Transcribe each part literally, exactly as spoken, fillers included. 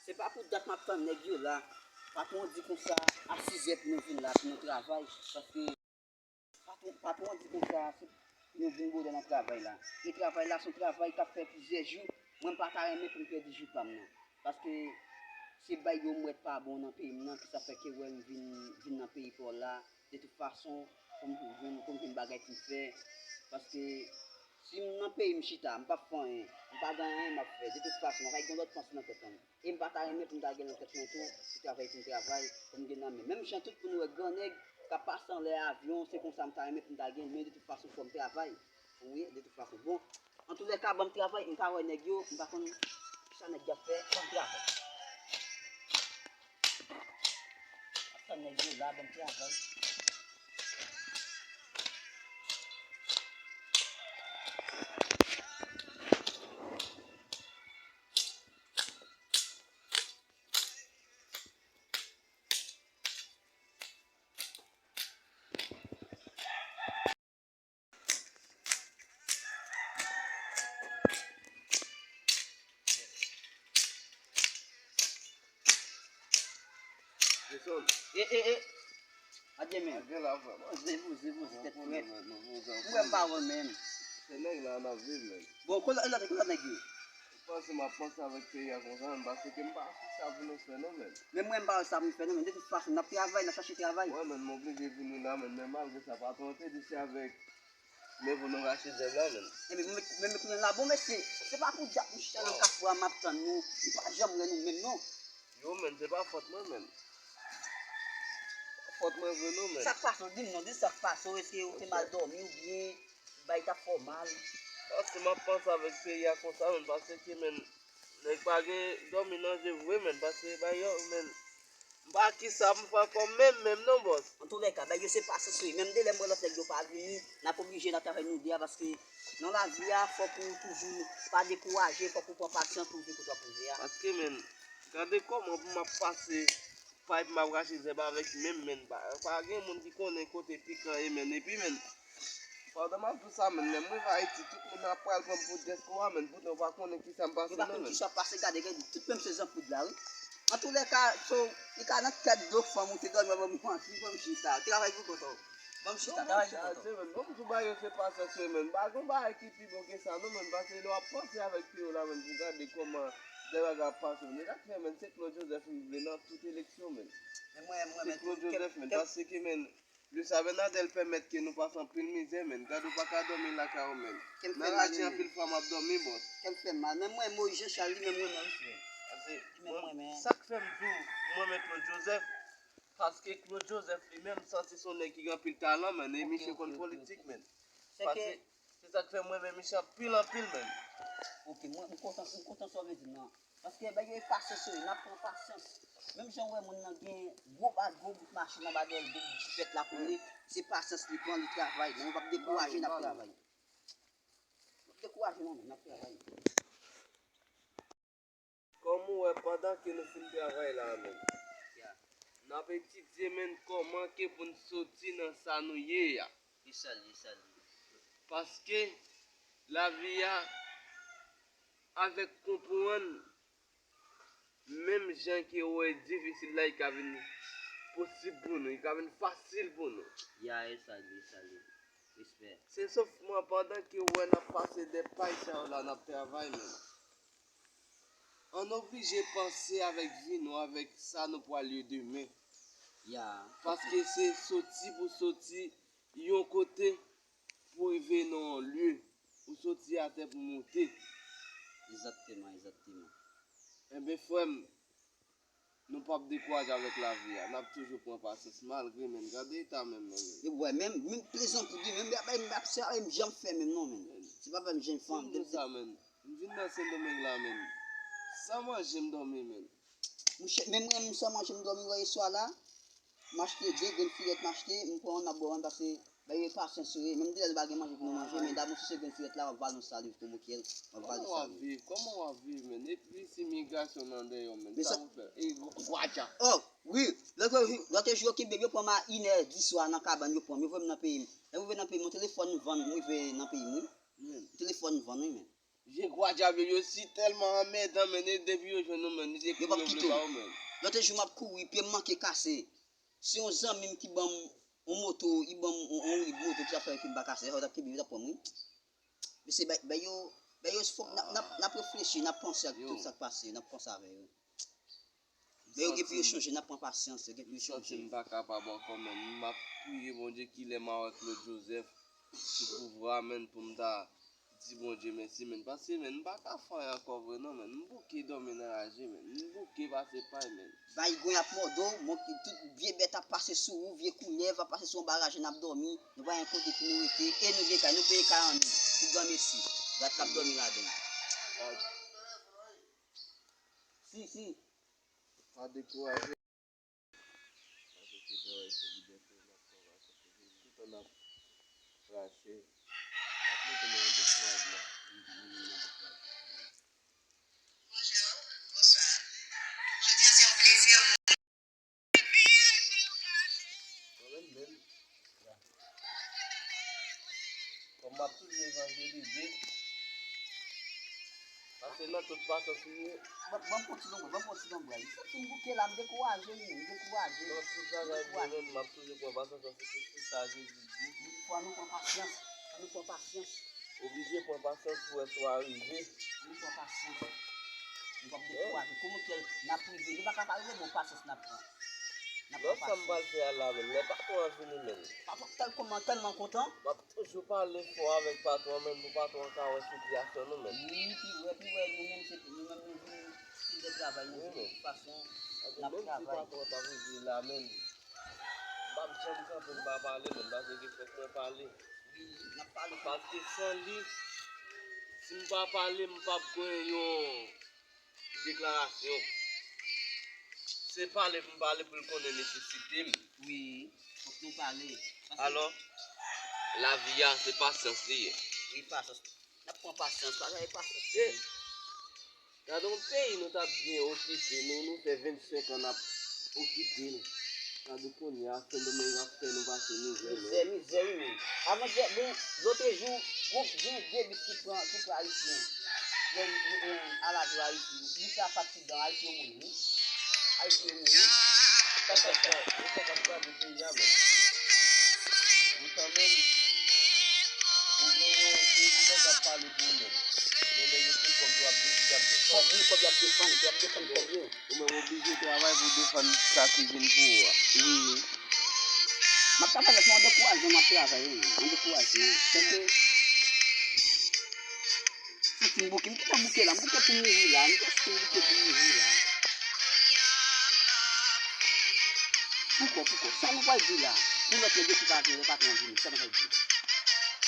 Se pa pou dat m ap tann nèg yo la. Patwon di konsa, a sizè pou nou vin la, pou nou travay. Paske patwon, patwon di konsa, si nou vin bonè nan travay la. E travay la, se yon travay k ap fè plizyè jou. Mwen, m pa ta renmen pou m pèdi jou pa m nan. Paske se bay yo m wè pa bon nan peyi m nan, ki sa fè ke wè m vin, vin nan peyi pa w la. De tout fason, pou m jwenn, pou m jwenn bagay pou m fè. Paske si m nan peyi m chita, m p ap fè anyen, m pa gen anyen m ap fè. De tout fason, pa gen lòt panse nan tèt mwen. E m pa ta renmen pou m ta gen nan tèt mwen tou, pou travay pou m travay, pou m gen nan men. Menm jan tout moun wè gran nèg k ap pase anlè avyon, se konsa m ta renmen pou m ta gen, men de tout fason, fò m travay. Wi, de tout fason. Bon, antoulèka, ban m travay, m pa wè nèg yo, m pa konn sa nèg yo ap fè, ban m travay. Ap tann nèg yo la, ban m travay. Jason. E, e, e. Adye men. Adye la, frè. Poze, poze, poze, tèt frèt. Mwen m pa wè menm. Se nèg la n ap viv, men. Bon, kote lòt, kote lòt nèg yo? Panse m ap panse avèk peyi a konsa, men, paske m pa wè sa pou nou fè non, men. Men mwen, m pa wè sa pou m fè non, men de tout fason, n ap travay, n ap chache travay. Wi, men, m oblije vini la, men, men malgre sa, patwon an te di se avèk men pou nou rache zèb la, men. Ebyen, men, men, men kounye a la, bon, mesye, se pa pou djab m chita nan kafou a, m ap tann nou, m pa janm wè nou menm, non. Yo, men, se pa fòt mwen, men. Fòt mwen vre, non, men. Sa k pase w? Di m non, di sa k pase w, èske w te mal dòmi oubyen? Bay ta fè w mal. Paske m ap panse avèk peyi a konsa, men, paske, men, nèg pa gen dòmi nan je vre, men, paske bay yo, men, m pa kisa m fè ankò menm, menm non, bòs. Antoulèka, bay yo se pasyans wi. Menm de lè m wè lòt nèg yo pa vini, n ap oblije n ap travay nou de a, paske nan lavi a, fòk ou toujou pa dekouraje, fòk ou pran pasyans pou w rive kote w ap rive a. Paske, men, gade kòman pou m ap pase pay pou m ap rache zèb avèk menm, men, pa, pa gen moun ki konnen kote pikan ye, men, epi, men, pandan m ap di w sa, men, lè m rive Ayiti, tout moun ap pral pran m pou dyaspora, men, poutan yo pa konnen kisa m pase non, men. Yo pa konn kisa w pase, gade, gade, tout menm se zanpoud la, wi. Antoulèka, so, li ka nan tèt dlo fanm ou te dòmi, ban m manti, ban m chita, travay pou kont ou. Ban m chita, travay pou kont ou. Bon, men, m di w ba yo se pasyans yo, men, pa gen bagay ki pi bon ke sa, non, men, paske lè w ap panse avèk pye w la, men, pou gade kòman de bagay ap pase, men, e sa k fè, men, se Claude Joseph m vle nan tout eleksyon, men. Men mwen, mwen, men, Claude Joseph, men, paske, men, Luis Abinader pèmèt ke nou pase anpil mizè, men. Gade, ou pa ka dòmi lakay ou, men. Nan laji, anpil fwa, m ap dòmi, bòs. Kè m fè mal. Men mwen, Moïse Jean Charles, li menm, mwen menm, frè. Paske, li menm, mwen menm. Sa k fè m di w, mwen menm Claude Joseph, paske Claude Joseph, li menm, m santi se yon nèg ki gen anpil talan, men, e misye konn politik, men. Paske, se sa k fè mwen renmen misye anpil, anpil, men. Ok, mwen, m kontan, m kontan sa w vle di m nan. Paske bay yo e pasyans yo ye, n ap pran pasyans. Menm jan w wè moun nan gen gwo ba, gwo bout machin anba dèyè l, gwo bout jipèt la kounye, se pasyans li pran, li travay. Men nou p ap dekouraje, n ap travay. Nou p ap dekouraje non, men n ap travay. Kòm ou wè, pandan ke nou fin travay la a, men, n ap etidye, men, kòman ke pou n soti nan sa nou ye a. Li sèl, li sèl. Paske lavi a, avèk konprann, menm jan ke ou wè difisil la, li ka vin posib pou nou, li ka vin fasil pou nou. Ya, e sa li, e sa li. Respè. Se sèlman pandan ke ou wè n ap pase de pay sa yo la, n ap travay, men. Ann oblije panse avèk vi nou, avèk sa nou pral ye demen. Ya. Paske se soti pou soti yon kote pou rive nan yon lye, ou soti atè pou moute. Egzakteman, egzakteman. Enben, frè m, nou p ap dekouraje avèk lavi a. N ap toujou pran pasyans malgre, men, gade eta menm nan, men. E wè, menm, menm plezanpri, menm, menm, menm, se pa menm jan m fè menm non, menm. Se pa menm jan m fè. M di w sa, men. M vin nan Sendomeng la, men. San manje, m dòmi, men. Monchè, men mwen, m san manje, m dòmi, wè, yè swa la, m achte de grenn firèt, m achte, m pran, m ap bwè, m pase, bay yo pasyans yo ye. Menm de lè nou pa gen manje pou nou manje, men dabò se grenn firèt la, m ap vale yon saliv kou boukyèl, m ap vale yon saliv. Kòman w ap viv, kòman w ap viv, men? Epi si migrasyon nan dèyè w, men, sa pou fè? E, kwacha! Oh, wi, lòt, lòt jou yo kenbe m, yo pran m a inè di swa nan kabann, yo pran m, yo voye m nan peyi m. Lè m rive nan peyi m, yon telefòn m vann, m rive nan peyi m, wi. Yon telefòn m vann, wi, men. Je kwa djab yo, yo si tèlman anmèdan, men, e depi yo jwenn ou, men, yo te kouri, yo vle ba ou, men. Lòt jou m ap kouri, pye m manke kase. Se yon zanmi m ki ban m yon moto, li ban m yon, yon rid moto ki ap fè ke m pa kase, lè sa yo t ap kenbe m, yo t ap pran m, wi. Mesye, bay, bay yo, bay yo, fòk n ap, n ap, n ap reflechi, n ap panse ak tout sa k pase, n ap panse avè yo. Men yo gen pou yo chanje, n ap pran pasyans, yo gen pou yo chanje. M santi m pa kapab ankò, men m ap priye Bondye kilè m a wè Claude Joseph sou pouvwa, men pou m ta di Bondye mèsi, men, paske, men, m pa ka fè anyen ankò vre non, men, m bouke dòmi nan raje, men, m bouke pase pay, men. Baygon ap mòde w, tout vye bèt ap pase sou ou, vye koulèv ap pase sou yon baraj, n ap dòmi, nou pa gen kote pou nou rete, e nou gen kay, nou peye kay an nou, pou granmesi, gad k ap dòmi ladan l. Si, si. Pa dekouraje. Paske se travay, se libète w, n ap travay, se tout an n ap rache. N ap mete nou nan dekourajman. Bonjou, bonswa. Jodi a se yon plezi pou mwen menm, kòm m ap toujou evanjelize, paske nan tout pasyans li ye. Ban, ban m kontinye, ban m kontinye, bra. Li santi m bouke la, m dekouraje, wi, m dekouraje. Nan tout bagay, mwen menm, m ap toujou pran pasyans, paske se sa Jezi di. Wi, fò nou pran pasyans, fò nou pran pasyans. Oblije pran pasyans pou wè si w a rive. Wi, pran pasyans. Nou p ap dekouraje. Kòman kè n ap rive? Nou pa ka pa rive, bon, pasyans n ap pran. N ap pran pasyans. Lòt sa m pral fè a la, menm, lè patwon an vini, menm. Patwon tèl kòman, tèlman kontan. M ap toujou pale fò avèk patwon an, menm, pou patwon an ka wè sitiyasyon nou, menm. Wi, pi wè, pi wè, nou menm, se, nou menm, nou vin, se de travay, nou vin, de tout fason, n ap travay. Menm si patwon an pa vle di la, menm, m p ap janm kanpe, m pa pale, menm, paske fòk mwen pale. Wi, n ap pale. Paske san li, si m pa pale, m p ap gen yon deklarasyon. Se pale pou m pale pou l konnen nesesite m. Wi, fòk nou pale. Paske alò, lavi a, se pasyans li ye. Wi, pasyans. N ap pran pasyans, pa gade pasyans. Gade yon peyi nou t ap byen okipe, nou, nou fè vennsenk an n ap okipe l. Gade kounye a, Sendomeng ap fè nou pase mizè, men. Mizè, mizè, wi, men. Avan yè, bon, lòt jou, gwo, gen de bis ki pran, ki pran Ayisyen. Gen, gen, gen, a la jou Ayiti. Bis la pati dan Ayiti yo mouri, wi. Ayiti yo mouri. Sa fè sa. Ou fè k ap gade peyi a, men. Ou tanmen, ou gen yon prezidan k ap pale pou ou menm. Yo menm yo se kòb yo ap di, y ap defann. Kòb, wi, kòb y ap defann, y ap defann kòb yo. Ou menm oblije travay pou w defann sa ki vin pou ou a. Wi. M ap travay, men an dekourajman m ap travay, wi. An dekourajman. Sèke santi m bouke, m gentan bouke la, m bouke pou m mouri la, m santi m bouke pou m mouri la. Poukò, poukò? Sa nou pral di la? Pou lòt nèg yo ki pa vini, pa pran vini, sa nou pral di?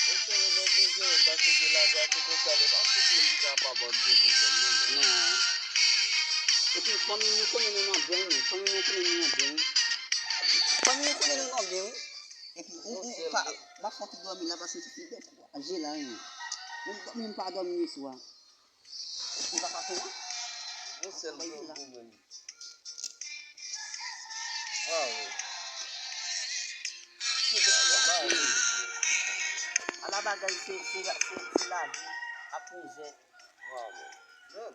Mesye, nou bezwen, paske lavi a se konsa, li pa fouti m ki ka pa ban Dye pwoblèm nou, men. Non. Epi, fanmi nou konnen nou nan byen, wi. Fanmi nou konnen nou nan byen, wi. Fanmi nou konnen nou nan byen, wi. Epi, ou, ou, ou pa, m ap fè ti dòmi la, paske se ti dekouraje la, wi. Menm dòmi, m pa dòmi yè swa. Ou pa ka fè, non? Yon sèl granmoun. Waw. Ala bagay se, se, se, se lavi ak mizè. Waw, men. Men.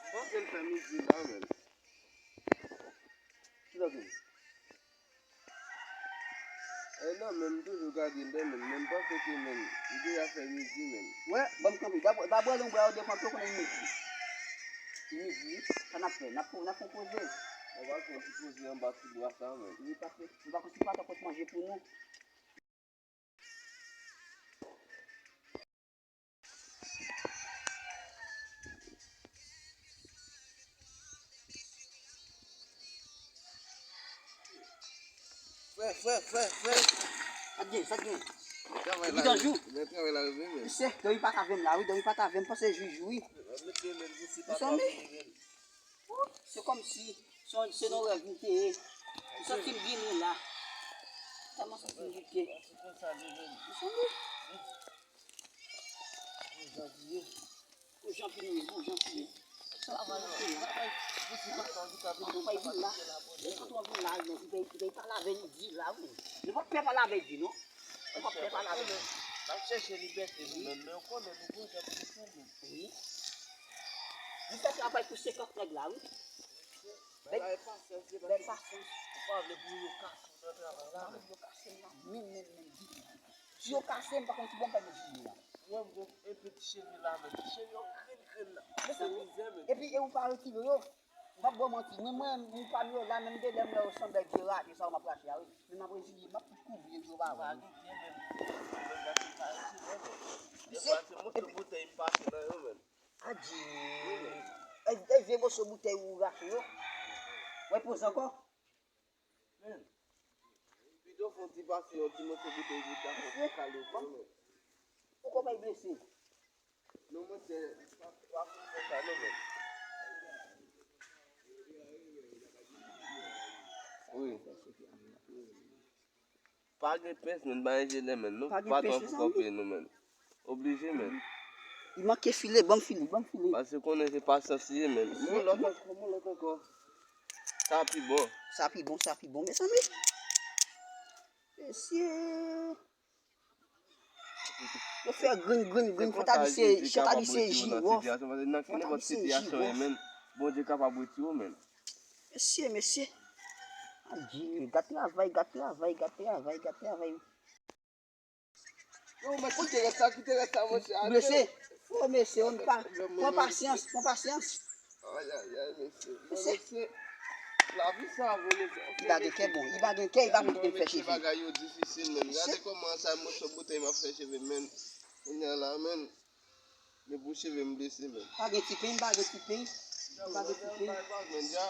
M panse l fè midi la, men. Kisa pou? E non, men m toujou gade l, men, men m panse ke, men, li deja fè midi, men. Wè, ban m kanpe. Dabò, dabò, lè w bwè yon de kanpe, w konnen midi. Midi, sa n ap fè? N ap, n ap fè yon poze. N ap fè yon ti poze anba ti bwa sa, men. Wi, paske nou pa konn si patwon pot manje pou nou. Frè, frè, frè, frè. Sa t gen, sa t gen? Travay la, vidanj ou? Men travay la rive, men. Mesye, dòmi pa t avè m la, wi, dòmi pa t avè m, panse jou jou, wi. Mete men, si pa travay rive. Se kòmsi se, se nan rèv m te ye. M santi m byen lwen la. Tèlman santi m bouke. Mesye, wi. Jan pi ye. Jan pi ye, jan pi ye. Sa va nan peyi. Patwon pa vin la. Patwon vin la, men li pa, li pa pale avè nou di la, wi. Li pa pè pale avè di, non. Li pa pè pale avè di. N ap chèche libète nou menm, men ou konnen nou gon tan pou nou fè l menm. Wi. Nou fè travay pou senkant nèg la, wi. Bagay pasyans, se bèl pasyans. Ou pa vle pou yo kase w nan travay la menm. Yo kase m la, menm, menm, menm, ditou. Si yo kase m, pa konn ki bò m pral met jile la. Mwen, m gon enpe ti cheve la menm. Ti cheve yo grenn, grenn la. Se mizè menm. Epi, e ou pa retire yo. M p ap ba w manti, mwen, mwen, m pami yo la, menm de lè m wè yo sanble vye raje sa yo m ap rache a, wi. Men m ap reziye, m ap tout kouvri yo pou yo pa wè m. Mesye, epi, adje, e, e vye moso boutèy ou rache yo. Wè poz ankò. Men, pito fè yon ti pase yon ti moso boutèy pou ta fè ti kale pou mwen. Ou kòman e blese? Non, monchè, pa, pa fin fè sa non, men. Wi. Pa gen pens, men, pa enjenè, men. Nou pa patwon pou kòpye nou, men. Oblije, men. Li manke file, ban m file, ban m file. Paske konnen se pasyans li ye, men. Yon lòt ankò, yon lòt ankò. Sa pi bon. Sa pi bon, sa pi bon, mezanmi. Mesye. Yo fè grenn, grenn, grenn, fò ta di se, fò ta di se jiwòf. Nan nenpòt sitiyasyon, men, Bondye kapab retire w, men. Mesye, mesye. Adye, gad travay, gad travay, gad travay, gad travay. Yo, men kite rès la, kite rès la, monchè. Mesye, o mesye, on pa, pran pasyans, pran pasyans. Ayayay, mesye. Mesye. Lavi sa vre, mesye. Li pa gen kè bon, li pa gen kè, li pa konn fè cheve. Bagay yo difisil, men. Gade kòman sa moso boutèy m ap fè cheve, men. Kounye a la, men. Men pou cheve m blese, men. Pa gen ti pen, pa gen ti pen. Pa gen ti pen. Men, dja.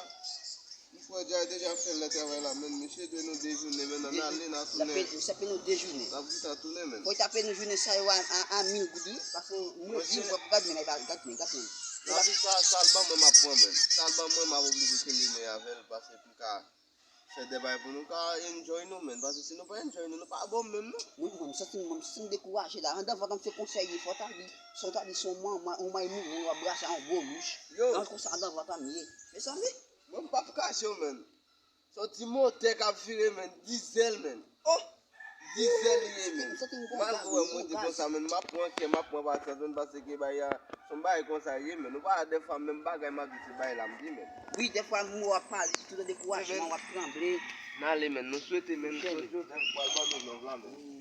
M kwè dja deja fè lè travay la, men. Misye dwe nou dejounen, men. N ale, n a tounen. Misye ap peye nou dejounen. N ap gentan tounen, men. Fò l ta peye nou jounen sa yo a, a, a mil goud, wi. Paske mwen di, gad men, gad men, gad men. Lavi sa, sa l ban mwen, m ap pran, men. Sa l ban mwen, m ap oblije kenbe men avè l, paske pou m ka fè de bagay pou nou ka enjoy nou, men. Paske si nou pa enjoy nou, nou pa bon menm, non. Mwen, mwen, m santi m, mwen, m santi m dekouraje la. Anndan vant m se konsèy li, fò ta di, si w ta di se yon manman, yon manman mouri, w ap brase a yon gwo mouch. Yo. Nan konsa anndan vant m ye. Mezanmi. Mwen, m p ap kache w, men. Se yon ti motè k ap vire, men. Dizèl, men. Oh! Dizèl li ye, men. Malgre w wè m rete konsa, men, m ap pran kè, m ap pran pasyans, men, paske bagay a, se yon bagay konsa ye, men. Ou pa wè dèfwa menm bagay m ap di se bagay la m di, men. Wi, dèfwa m wè w ap pale, tout an dekourajman, w ap tranble. N ale, men. Nou swete, men, nou swete Joseph pral ban nou love la, men.